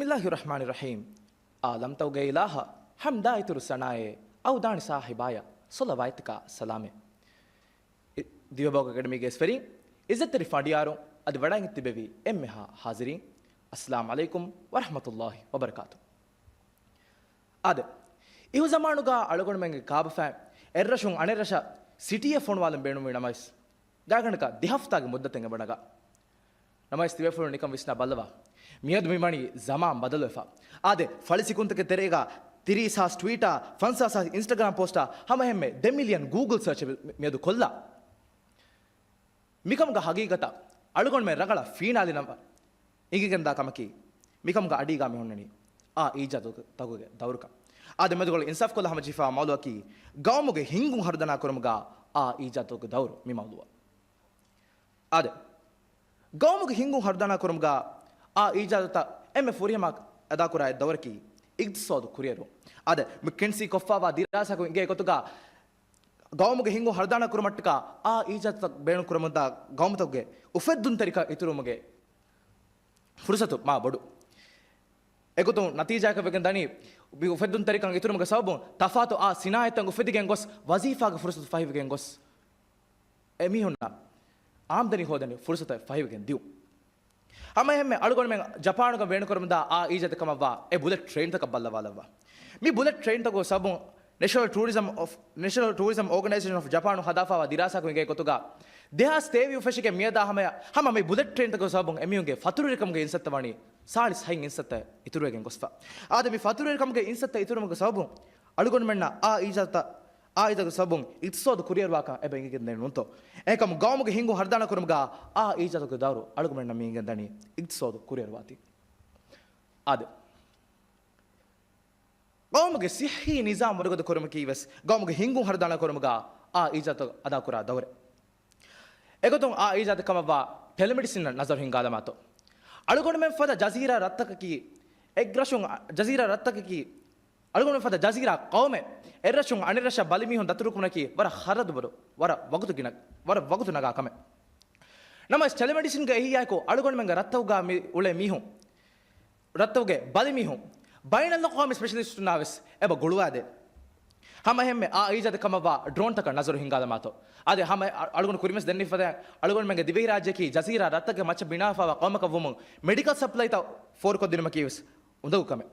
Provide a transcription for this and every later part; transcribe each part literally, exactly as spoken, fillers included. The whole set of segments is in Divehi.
ބިސްމިއްލާހިއްރަޙްމާނިއްރަޙީމް. އާލަމްތަކުގެ އިލާހަށް ޙަމްދާ އިތުރު ސަނާއެއް، އަވުދާނި ސާހިބާޔަށް ޞަލަވާތްތަކާ ސަލާމެއް. ދިވެބަހުގެ އެކަޑަމީގެ އިސްވެރިން، އިއްޒަތްތެރި ފަނޑިޔާރުން، އަދި ވަޑައިގެން ތިބެވި އެންމެހާ ޙާޒިރީން، އައްސަލާމު ޢަލައިކުމް ވަރަޙްމަތުﷲި ވަބަރަކާތު. އާދެ، އިހުޒަމާނުގަ އަޅުގަނޑުމެންގެ ކާބަފައިން އެއްރަށުން އަނެއްރަށަށް ސިޓީއެއް ފޮނުވާލަން ބޭނުންވި ނަމަވެސް، ގާތްގަނޑަކަށް ދެ ހަފްތާގެ މުއްދަތެއް އެބަނަގާ. ނަމަވެސް ތިބޭފުޅުން ނިކަން ވިސްނާ ބައްލަވާ. މިއަދު މިވަނީ ޒަމާން ބަދަލުވެފަ. އާދެ، ފަޅި ސިކުންތަކެއް ތެރޭގަ ތިރީސް ހާސް ޓްވީޓާ، ފަންސާސް ހާސް އިންސްޓަގްރާމް ޕޯސްޓާ، ހަމައެހެންމެ ދެ މިލިއަން ގޫގުލް ސަރޗެއް މި-، މިއަދު ކޮށްލާ. މިކަމުގަ ހަގީގަތަށް އަޅުގަނޑުމެން ރަނގަޅަށް ފީނާލި ނަމަ، އިނގިގެންދާ ކަމަކީ، މިކަމުގަ އަޑީގަ މި ހުންނަނީ އާ އީޖާދުތަކުގެ ދައުރުކަން. އާދެ، މެދުގަޅު އިންސާފްކޮށްލާ ހަމަޖެހިފާ މައުލޫއަކީ، ގައުމުގެ ހިންގުން ހަރުދަނާ ކުރުމުގަ އާ އީޖާދުތަކުގެ ދައުރު މި މައުލޫއަށް. އާދެ، ގައުމުގެ ހިންގުން ހަރުދަނާ ކުރުމުގަ އާ އީޖާދުތައް އެންމެ ފުރިހަމަ އަދާކުރާ އެއް ދައުރަކީ އިގްތިސޯދު ކުރިއެރު. އާދެ، މެކްކެންސީ ކޮށްފާވާ ދިރާސާކުން އިނގޭ ގޮތުގަ ގައުމުގެ ހިންގުން ހަރުދާނާ ކުރުމަށްޓަކާ އާ އީޖާދުތައް ބޭނުން ކުރަމުންދާ ގައުމުތަކުގެ އުފެއްދުންތެރިކަން އިތުރުވުމުގެ ފުރުސަތު މާ ބޮޑު. އެގޮތުން ނަތީޖާއަކަށް ވެގެން ދަނީ، މި އުފެއްދުންތެރިކަން އިތުރުވުމުގެ ސަބަބުން ތަފާތު އާ ސިނާއަތްތައް އުފެދިގެން ގޮސް، ވަޒީފާގެ ފުރުސަތު ފަހިވެގެން ގޮސް، އެމީހުންނަށް އާމްދަނީ ހޯދަނީ ފުރުސަތު ފަހިވެގެން ދިޔުން. ހަމައެހެންމެ އަޅުގަނޑުމެން ޖަޕާނުގަ ބޭނުންކުރަމުންދާ އާ އީޖާދު ކަމަށްވާ އެ ބުލެޓް ޓްރެއިންތަކަށް ބައްލަވާލައްވާ. މި ބުލެޓް ޓްރެއިންތަކުގެ ސަބަބުން ނެޝަނަލް ޓޫރިޒަމް އޮފް، ނެޝަނަލް ޓޫރިޒަމް އޯގަނައިޒޭޝަން އޮފް ޖަޕާނު ހަދާފާވާ ދިރާސާކުން އިނގޭ ގޮތުގަ، ދެހާސް ތޭވީހު ފެށިގެން މިއަދާ ހަމަޔަށް ހަމަ މި ބުލެޓް ޓްރެއިންތަކުގެ ސަބަބުން އެމީހުންގެ ފަތުރުވެރިކަމުގެ އިންސައްތަ ވަނީ ސާޅީސް ހަތް އިންސައްތައަށް އިތުރުވެގެން ގޮސްފަ. އާދެ، މި ފަތުރުވެރިކަމުގެ އިންސައްތަ އިތުރުވުމުގެ ސަބަބުން އަޅުގަނޑުމެންނަށް އާ އީޖާދުތައް އާ އީޖާދު ސަބަބުން އިގްތިސޯދު ކުރިއަރުވާކަން އެބަ އިނގިގެން ދެނީ ނޫންތޯ؟ އެކަމު ގައުމުގެ ހިންގުން ހަރުދާނާ ކުރުމުގަ އާ އީޖާދުގެ ދައުރު އަޅުގަނޑުމެންނަށް މި އިނގެން ދަނީ އިގްތިސޯދު ކުރިއަރުވާތީ. އާދެ، ގައުމުގެ ސިއްހީ ނިޒާމް ވަރުގަދަ ކުރުމަކީ ވެސް ގައުމުގެ ހިންގުން ހަރުދާނާ ކުރުމުގަ އާ އީޖާދު އަދާކުރާ ދައުރެއް. އެގޮތުން އާ އީޖާދު ކަމަށްވާ ޓެލެމެޑިސިންއަށް ނަޒަރު ހިންގާލަމާތޯ. އަޅުގަނޑުމެން ފަދަ ޖަޒީރާ ރަށްތަކަކީ އެއްރަށުން، ޖަޒީރާ ރަށްތަކަކީ އަޅުގަނޑުމެން ފަދަ ޖަޒީރާ ޤައުމެއް އެއްރަށުން އަނެއްރަށަށް ބަލިމީހުން ދަތުރުކުރުމަކީ ވަރަށް ޚަރަދުބޮޑު، ވަރަށް ވަގުތު ގިނަ، ވަރަށް ވަގުތު ނަގާ ކަމެއް. ނަމަވެސް ޓެލެމެޑިސިންގެ އެހީއާއެކު އަޅުގަނޑުމެންގެ ރަށްތަކުގަ މި އުޅޭ މީހުން، ރަށްތަކުގެ ބަލިމީހުން ބައިނަލްއަޤްވާމީ ސްޕެޝަލިސްޓުންނާ ވެސް އެބަ ގުޅުވާދޭ. ހަމަ އެހެންމެ އާ އީޖާދު ކަމަށްވާ ޑްރޯންތަކަށް ނަޒަރު ހިންގާލަމާތޯ. އާދެ، ހަމަ އަ-، އަޅުގަނޑު ކުރިމަސް ދެންނެވިފަދައިން އަޅުގަނޑުމެންގެ ދިވެހިރާއްޖެއަކީ ޖަޒީރާ ރަށްތަކުގެ މައްޗަށް ބިނާވެފައިވާ ޤައުމަކަށް ވުމުން މެޑިކަލް ސަޕްލައިތައް ފޯރުކޮށްދިނުމަކީ ވެސް އުނދަގޫ ކަމެއް.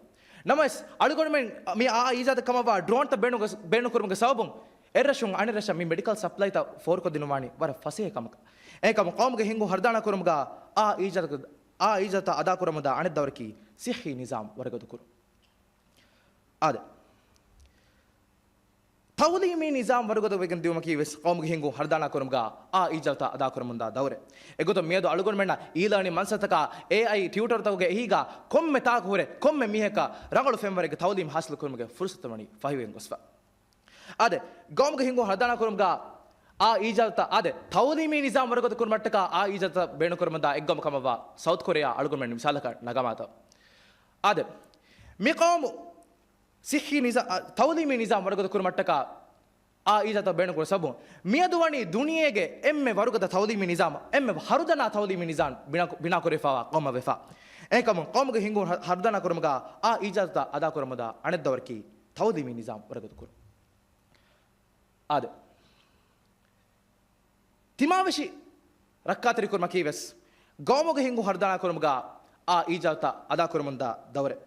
ނަމަވެސް، އަޅުގަނޑުމެން މި އާ އީޖާދު ކަމަށްވާ ޑްރޯންތައް ބޭނުން-، ބޭނުންކުރުމުގެ ސަބަބުން އެއްރަށުން އަނެއްރަށަށް މި މެޑިކަލް ސަޕްލައިތައް ފޯރުކޮށްދިނުންވާނީ ވަރަށް ފަސޭހަ ކަމަކަށް. އެކަމު ޤައުމުގެ ހިންގުން ހަރުދާނާ ކުރުމުގަ އާ އީޖާދު، އާ އީޖާދު އަދާކުރަމުންދާ އަނެއް ދައުރަކީ ސިއްހީ ނިޒާމް ވަރުގަދަ ކުރުން. އާދެ، ތައުލީމީ ނިޒާމް ވަރުގަދަ ވެގެން ދިއުމަކީ ވެސް ޤައުމުގެ ހިންގުން ހަރުދާނާ ކުރުމުގަ އާ އީޖާދުތައް އަދާކުރަމުންދާ ދައުރެއް. އެގޮތުން މިއަދު އަޅުގަނޑުމެންނަށް އީ ލާނިން މަންސަތަކާ، އޭއައި ޓިއުޓަރުތަކުގެ އެހީގަ ކޮންމެ ތާކު ހުރެ ކޮންމެ މީހަކަށް ރަނގަޅު ފެންވަރެއްގެ ތައުލީމް ހާސިލު ކުރުމުގެ ފުރުސަތު ވަނީ ފަހިވެގެން ގޮސްފަ. އާދެ، ގައުމުގެ ހިންގުން ހަރުދާނާ ކުރުމުގަ އާ އީޖާދުތައް، އާދެ، ތައުލީމީ ނިޒާމް ވަރުގަދަ ކުރުމަށްޓަކާ އާ އީޖާދުތައް ބޭނުންކުރަމުންދާ އެއްގައުމު ކަމަށްވާ ސައުތް ކޮރިއާ އަޅުގަނޑުމެން މިސާލަކަށް ނަގާމާތޯ. އާދެ، މި ޤައުމު ސިއްހީ ނިޒާ-، އަ، ތައުލީމީ ނިޒާމް ވަރުގަދަ ކުރުމަށްޓަކާ އާ އީޖާދުތައް ބޭނުންކުރު ސަބަބުން މިއަދު ވަނީ ދުނިޔޭގެ އެންމެ ވަރުގަދަ ތައުލީމީ ނިޒާމް، އެންމެ ހަރުދަނާ ތައުލީމީ ނިޒާމް ބިނާ، ބިނާކުރެވިފައިވާ ޤައުމަށް ވެފަ. އެހެންކަމުން ޤައުމުގެ ހިންގުން ހަ-، ހަރުދަނާ ކުރުމުގަ އާ އީޖާދުތައް އަދާކުރަމުންދާ އަނެއް ދައުރަކީ ތައުލީމީ ނިޒާމް ވަރުގަދަ ކުރުން. އާދެ، ތިމާވެށި ރައްކާތެރިކުރުމަކީ ވެސް ގައުމުގެ ހިންގުން ހަރުދާނާ ކުރުމުގަ އާ އީޖާދުތައް އަދާކުރަމުންދާ ދައުރެއް.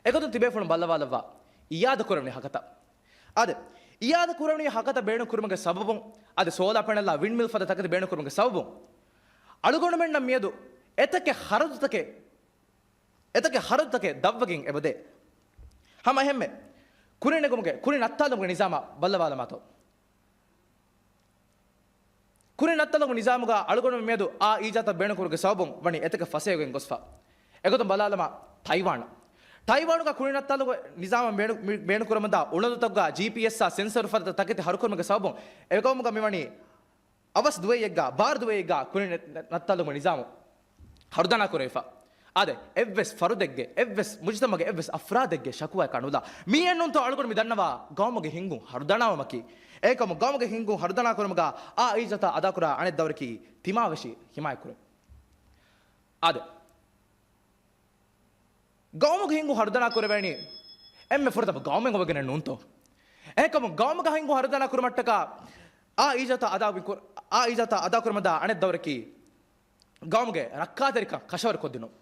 އެގޮތުން ތިބޭފުޅުން ބައްލަވާލައްވާ އިއާދަ ކުރެވުނީ ހަކަތަ. އާދެ، އިއާދަ ކުރެވުނީ ހަކަތަ ބޭނުން ކުރުމުގެ ސަބަބުން، އާދެ، ސޯލާ ޕެނަލްއާ ވިންޑްމިލް ފަދަ ތަކެތި ބޭނުން ކުރުމުގެ ސަބަބުން އަޅުގަނޑުމެންނަށް މިއަދު އެތަކެއް ޚަރަދުތަކެއް، އެތަކެއް ޚަރަދުތަކެއް ދަށްވެގެން އެބަދޭ. ހަމަ އެހެންމެ ކުރިނެގުމުގެ، ކުރި ނައްތާލުމުގެ ނިޒާމާ ބައްލަވާލަމާތޯ. ކުރި ނައްތާލުމުގެ ނިޒާމުގަ އަޅުގަނޑުމެން މިއަދު އާ އީޖާދުތައް ބޭނުންކުރުމުގެ ސަބަބުން ވަނީ އެތަކެއް ފަސޭހަވެގެން ގޮސްފަ. އެގޮތުން ބަލާލަމާ، ތައިވާން. ތައިވާނުގަ ކުރި ނައްތާލުމުގެ ނިޒާމަށް ބޭނު-، މި-، ބޭނުންކުރަމުންދާ އުޅަނދުތަކުގަ ޖީޕީއެސްއާ ސެންސަރު ފަދަ ތަކެތި ހަރުކުރުމުގެ ސަބަބުން އެގައުމުގަ މިވަނީ އަވަސް ދުވައެއްގަ، ބާރު ދުވައެއްގަ ކުރި ނަ-، ނަ-، ނައްތާލުމުގެ ނިޒާމު ހަރުދަނާ ކުރެވިފަ. އާދެ، އެއްވެސް ފަރުދެއްގެ، އެއްވެސް މުޖުތަމަގެ އެއްވެސް އަފްރާދެއްގެ ޝަކުވާއެއް ނުލާ. މިއެއްނޫންތޯ އަޅުގަނޑު މި ދަންނަވާ ގައުމުގެ ހިންގުން ހަރުދަނާވުމަކީ. އެކަމު ގައުމުގެ ހިންގުން ހަރުދަނާ ކުރުމުގަ އާ އީޖާދުތައް އަދާކުރާ އަނެއް ދައުރަކީ ތިމާވެށި ހިމާޔަތްކުރުން. އާދެ، ގައުމުގެ ހިނގު ހަރުދަނާ ކުރެވޭނީ އެންމެ ފުރަތަމަ ގައުމެއް އޮވެގެނެއް ނޫންތޯ؟ އެހެންކަމުން ގައުމުގެ ހިނގު ހަރުދަނާ ކުރުމަށްޓަކާ އާ އީޒާތަށް އަދާ ކުރ-، އާ އީޒާތަށް އަދާ ކުރުމަށްދާ އަނެއް ދައުރަކީ ގައުމުގެ ރައްކާތެރިކަން ކަށަވަރު ކޮށްދިނުން.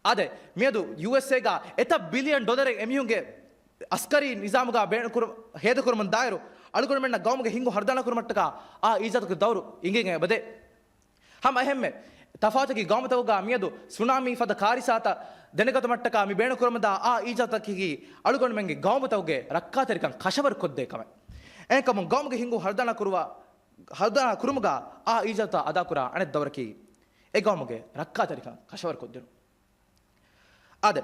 އާދެ، މިއަދު ޔޫއެސްއޭގަ އެތައް ބިލިއަން ޑޮލަރެއް އެމީހުންގެ އަސްކަރީ ނިޒާމުގަ ބޭނުންކުރު-، ހޭދަކުރުމުން ދާއިރު، އަޅުގަނޑުމެންނަށް ގައުމުގެ ހިނގު ހަރުދަނާ ކުރުމަށްޓަކާ އާ އީޒާތުގެ ދައުރު އިނގޭގެން އެބަދޭ. ހަމަ އެހެންމެ، ތަފާތަކީ ގައުމުތަކުގަ މިއަދު ސުނާމީ ފަދަ ކާރިސާތައް ދެނެގަތުމަށްޓަކާ މި ބޭނުންކުރަމުންދާ އާ އީޒާތަކީ އަޅުގަނޑުމެންގެ ގައުމުތަކުގެ ރައްކާތެރިކަން ކަށަވަރު ކޮށްދޭ ކަމެއް. އެހެންކަމުން ގައުމުގެ ހިނގު ހަރުދަނާ ކުރުވާ، ހަރުދަނާ ކުރުމުގަ އާ އީޒާތަށް އަދާކުރާ އަނެއް ދައުރަކީ އެ ގައުމުގެ ރައްކާތެރިކަން ކަށަވަރު ކޮށްދިނުން. އާދެ،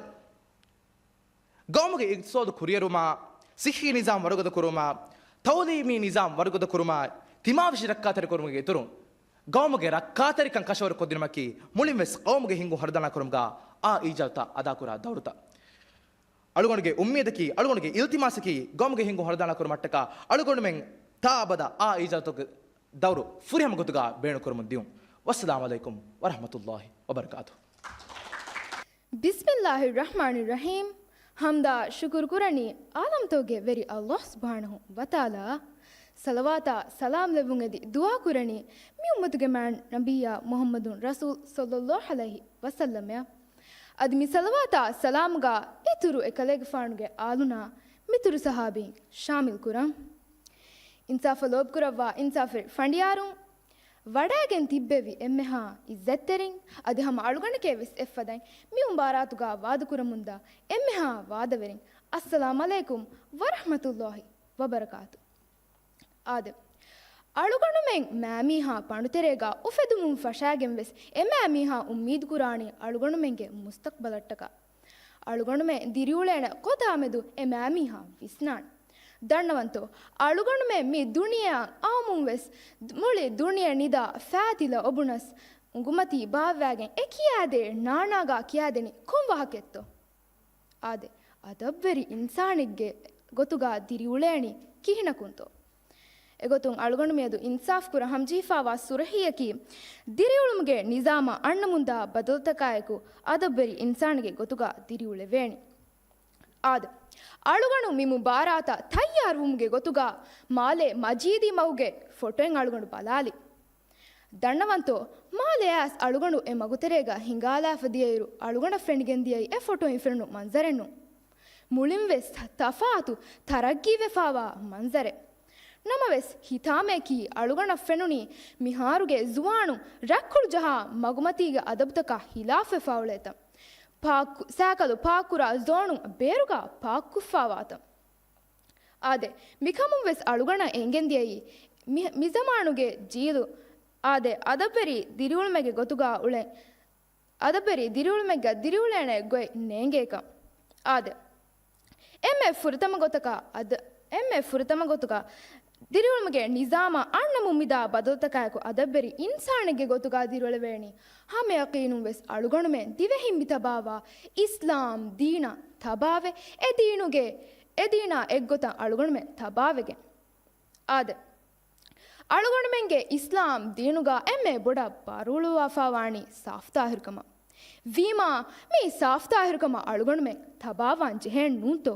ގައުމުގެ އިގްތިސޯދު ކުރިއެރުމާ، ސިއްހީ ނިޒާމް ވަރުގަދަ ކުރުމާ، ތައުލީމީ ނިޒާމް ވަރުގަދަ ކުރުމާ، ތިމާވެށި ރައްކާތެރި ކުރުމުގެ އިތުރުން، ގައުމުގެ ރައްކާތެރިކަން ކަށަވަރު ކޮށްދިނުމަކީ މުޅިންވެސް ގައުމުގެ ހިނގު ހަރުދަނާ ކުރުމުގަ އާ އީޒާތަށް އަދާކުރާ ދައުރުތައް. އަޅުގަނޑުގެ އުއްމީދަކީ، އަޅުގަނޑުގެ އިލްތިމާސަކީ، ގައުމުގެ ހިނގު ހަރުދަނާ ކުރުމަށްޓަކާ އަޅުގަނޑުމެން ތާ އަބަދަށް އާ އީޒާތުގެ ދައުރު ފުރިހަމަ ގޮތުގަ ބޭނުންކުރަމުން ދިޔުން. ވައްސަލާމު ޢަލައިކުމް ވަރަޙްމަތުﷲި ވަބަރަކާތުހު. ބިސްމިއްލާހި ރަޙްމާނި ރަޙީމް. ޙަމްދާ ޝުކުރު ކުރަނީ ޢާލަމްތަކުގެ ވެރި ﷲ ސުބްޙާނަހޫ ވަތަޢާލާއަށް ޞަލަވާތާ ސަލާމް ލެއްވުން އެދި ދުޢާ ކުރަނީ މި އުއްމަތުގެ މާތް ނަބިއްޔާ މުޙައްމަދު ރަސޫލު ޞައްލައްލާހު ޢަލައިހި ވަސައްލަމައަށް. އަދި މި ޞަލަވާތާ ސަލާމުގަ އިތުރު އެކަލޭގެފާނުގެ އާލުންނާ މިތުރު ޞަޙާބީން ޝާމިލް ކުރަން. އިންސާފަށް ލޯބިކުރައްވާ އިންސާފުވެރި ފަނޑިޔާރުން، ވަޑައިގެން ތިއްބެވި އެންމެހާ ޢިއްޒަތްތެރިން، އަދި ހަމަ އަޅުގަނޑެކޭ ވެސް އެއްފަދައިން މި މުބާރާތުގަ ވާދަކުރަމުންދާ އެންމެހާ ވާދަވެރިން، އައްސަލާމް ޢަލައިކުމް ވަރަޙްމަތުﷲި ވަބަރަކާތު. އާދެ، އަޅުގަނޑުމެން މާމީހާ ޕަނޑުތެރޭގަ އުފެދުމުން ފަށާގެން ވެސް އެ މާމީހާ އުއްމީދު ކުރާނީ އަޅުގަނޑުމެންގެ މުސްތަޤްބަލަށްޓަކާ. އަޅުގަނޑުމެން ދިރިއުޅޭނެ ކޮތާމެދު އެ މާމީހާ ވިސްނާނެ. ދަންނަވަންތޯ، އަޅުގަނޑުމެން މި ދުނިޔެއަށް އައުމުން ވެސް މުޅި ދުނިޔެ ނިދާ ފައިތިލަ އޮބުނަސް އުނގުމަތީ ބާއްވައިގެން އެ ކިޔާދޭ ނާނާގާ ކިޔާދެނީ ކޮން ވާހަކައެއްތޯ؟ އާދެ، އަދަބްވެރި އިންސާނެއްގެ ގޮތުގަ ދިރިއުޅޭނީ ކިހިނަކުންތޯ؟ އެގޮތުން އަޅުގަނޑު މިއަދު އިންސާފް ކުރަން ހަމަޖެހިފައިވާ ސުރަހީއަކީ، ދިރިއުޅުމުގެ ނިޒާމަށް އަންނަމުންދާ ބަދަލުތަކާއެކު، އަދަބްވެރި އިންސާނެއްގެ ގޮތުގަ ދިރިއުޅެވޭނީ. އާދެ، އަޅުގަނޑު މި މުބާރާތަށް ތައްޔާރުވުމުގެ ގޮތުގަ މާލޭ މަޖީދީ މަގުގެ ފޮޓޯއެއް އަޅުގަނޑު ބަލާލި. ދަންނަވަންތޯ، މާލެ އައިސް އަޅުގަނޑު އެ މަގުތެރޭގަ ހިނގާލާފަ ދިޔައިރު، އަޅުގަނޑަށް ފެނިގެން ދިޔައީ އެ ފޮޓޯއިން ފެނުނު މަންޒަރެއް ނޫން. މުޅިން ވެސް ތަފާތު ތަރައްގީވެފައިވާ މަންޒަރެއް. ނަމަވެސް، ހިތާމަޔަކީ އަޅުގަނޑަށް ފެނުނީ މިހާރުގެ ޒުވާނުން ރަތްކޮޅު ޖަހާ މަގުމަތީގެ އަދަބުތަކާ ހިލާފުވެފައި އުޅޭތަން. ޕާކް، ސައިކަލު ޕާކްކުރާ ޒޯނުން ބޭރުގަ ޕާކްކޮށްފައިވާތަން. އާދެ، މިކަމުން ވެސް އަޅުގަނޑަށް އެނގެން ދިޔައީ، މި، މިޒަމާނުގެ ޖީލު، އާދެ، އަދަބްވެރި ދިރިއުޅުމެއްގެ ގޮތުގަ އުޅެން، އަދަބްވެރި ދިރިއުޅުމެއްގަ ދިރިއުޅޭނެ ގޮތް ނޭނގޭކަން. އާދެ، އެންމެ ފުރަތަމަ ގޮތަކަށް އަދ-، އެންމެ ފުރަތަމަ ގޮތުގަ ދިރިއުޅުމުގެ ނިޒާމަށް އަންނަމުން މިދާ ބަދަލުތަކާއެކު އަދަބްވެރި އިންސާނެއްގެ ގޮތުގަ ދިރިއުޅެވޭނީ. ހަމަ ޔަޤީނުން ވެސް އަޅުގަނޑުމެން ދިވެހިން މި ތަބާވާ އިސްލާމް ދީނަށް ތަބާވެ، އެ ދީނުގެ، އެ ދީނާ އެއްގޮތަށް އަޅުގަނޑުމެން ތަބާވެގެން. އާދެ، އަޅުގަނޑުމެންގެ އިސްލާމް ދީނުގަ އެންމެ ބޮޑަށް ބަރުއްވާފައިވާނީ ސާފުތާހިރުކަމަށް. ވީމާ، މި ސާފުތާހިރުކަމަށް އަޅުގަނޑުމެން ތަބާވާން ޖެހޭނެ ނޫންތޯ؟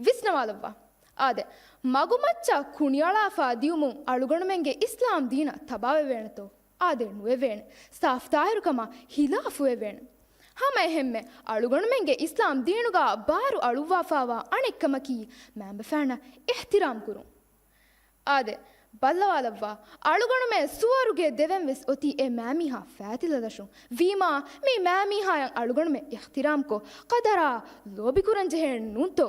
ވިސްނަވާލައްވާ. އާދެ، މަގުމައްޗަށް ކުނިއަޅާފަ ދިޔުމުން އަޅުގަނޑުމެންގެ އިސްލާމް ދީނަށް ތަބާވެވޭނެތޯ؟ އާދެ، ނުވެވޭނެ. ސާފުތާހިރުކަމާ ހިލާފުވެވޭނެ. ހަމައެހެންމެ، އަޅުގަނޑުމެންގެ އިސްލާމް ދީނުގަ ބާރު އަޅުއްވާފައިވާ އަނެއްކަމަކީ، މައިންބަފައިންނަށް އިޙްތިރާމް ކުރުން. އާދެ، ބައްލަވާލައްވާ، އަޅުގަނޑުމެން ސުވަރުގެ ދެވެން ވެސް އޮތީ އެ މާމީހާ ފައިތިލަލަށުން. ވީމާ، މި މާމީހާޔަށް އަޅުގަނޑުމެން އިޙްތިރާމްކޮށް، ޤަދަރާ ލޯބިކުރަން ޖެހޭނެ ނޫންތޯ؟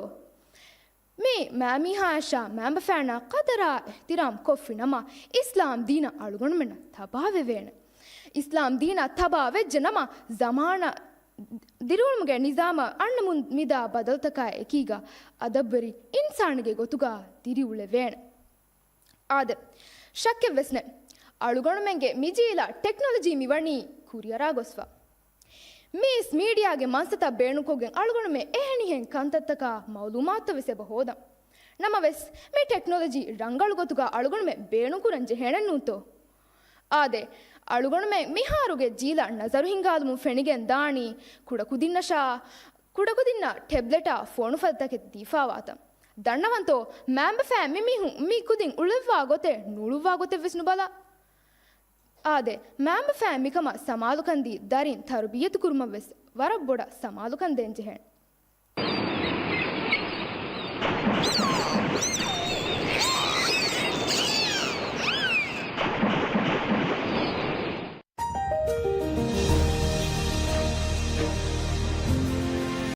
މި މާމީހާޔަށާ މައިންބަފައިންނާ ޤަދަރާ އިޙްތިރާމް ކޮށްފި ނަމަ، އިސްލާމް ދީނަށް އަޅުގަނޑުމެންނަށް ތަބާވެވޭނެ. އިސްލާމް ދީނަށް ތަބާވެއްޖެ ނަމަ، ޒަމާނަށް ދިރިއުޅުމުގެ ނިޒާމަށް އަންނަމުން މިދާ ބަދަލުތަކާ އެކީގަ އަދަބްވެރި އިންސާނެއްގެ ގޮތުގަ ދިރިއުޅެވޭނެ. އާދެ، ޝައްކެއްވެސް ނެތް. އަޅުގަނޑުމެންގެ މި ޖީލަށް ޓެކްނޮލޮޖީ މިވަނީ ކުރިއަރާ ގޮސްފަ. މީސް މީޑިއާގެ މަންސަތައް ބޭނުންކޮށްގެން އަޅުގަނޑުމެން އެހެނިހެން ކަންތައްތަކާ މައުލޫމާތުތައް ވެސް އެބަ ހޯދަން. ނަމަވެސް، މި ޓެކްނޮލޮޖީ ރަނގަޅު ގޮތުގަ އަޅުގަނޑުމެން ބޭނުންކުރަން ޖެހޭނެ ނޫންތޯ؟ އާދެ، އަޅުގަނޑުމެން މިހާރުގެ ޖީލަށް ނަޒަރު ހިންގާލުމުން ފެނިގެން ދާނީ، ކުޑަކުދިންނަށާ، ކުޑަކުދިންނަށް ޓެބްލެޓާ ފޯނު ފަދަ ތަކެއް ދީފާވާތަން. ދަންނަވަންތޯ، މައިންބަފައިން މި މީހުން މި ކުދިން އުޅެއްވާ ގޮތެއް ނުއުޅުއްވާ ގޮތެއްވެސް ނުބަލާ. އާދެ، މައިންބަފައިން މިކަމަށް ސަމާލުކަން ދީ ދަރިން ތަރުބިއްޔަތު ކުރުމަށްވެސް ވަރަށް ބޮޑަށް ސަމާލުކަން ދޭންޖެހޭނެ.